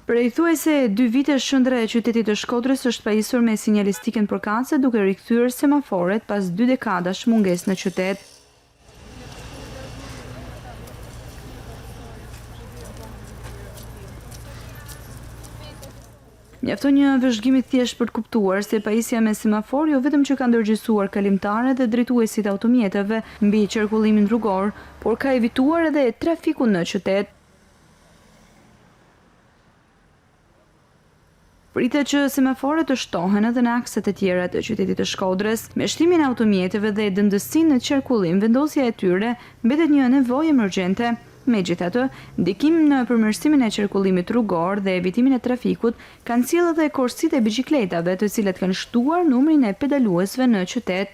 Prej thuajse dy vitesh qendra e qytetit të Shkodrës është pajisur me sinjalistikën përkatëse duke rikthyer semaforet pas dy dekadash mungesë në qytet. Mjafton një vëzhgim i thjeshtë për të kuptuar se pajisja me semafor jo vetëm që ka ndërgjegjësuar kalimtarët dhe drejtuesit e automjeteve mbi qarkullimin rrugor, por ka evituar edhe trafikun në qytet. Pritet që semaforët të shtohen edhe në akset e tjera të qytetit të Shkodrës. Me shtimin e automjeteve dhe dendësinë në qarkullim, vendosja e tyre mbetet një nevojë emergjente. Megjithatë, ndikim në përmirësimin e qarkullimit rrugor dhe evitimin e trafikut kanë sjellë edhe korsitë e biçikletave, të cilat kanë shtuar numrin e pedaluesve në qytet.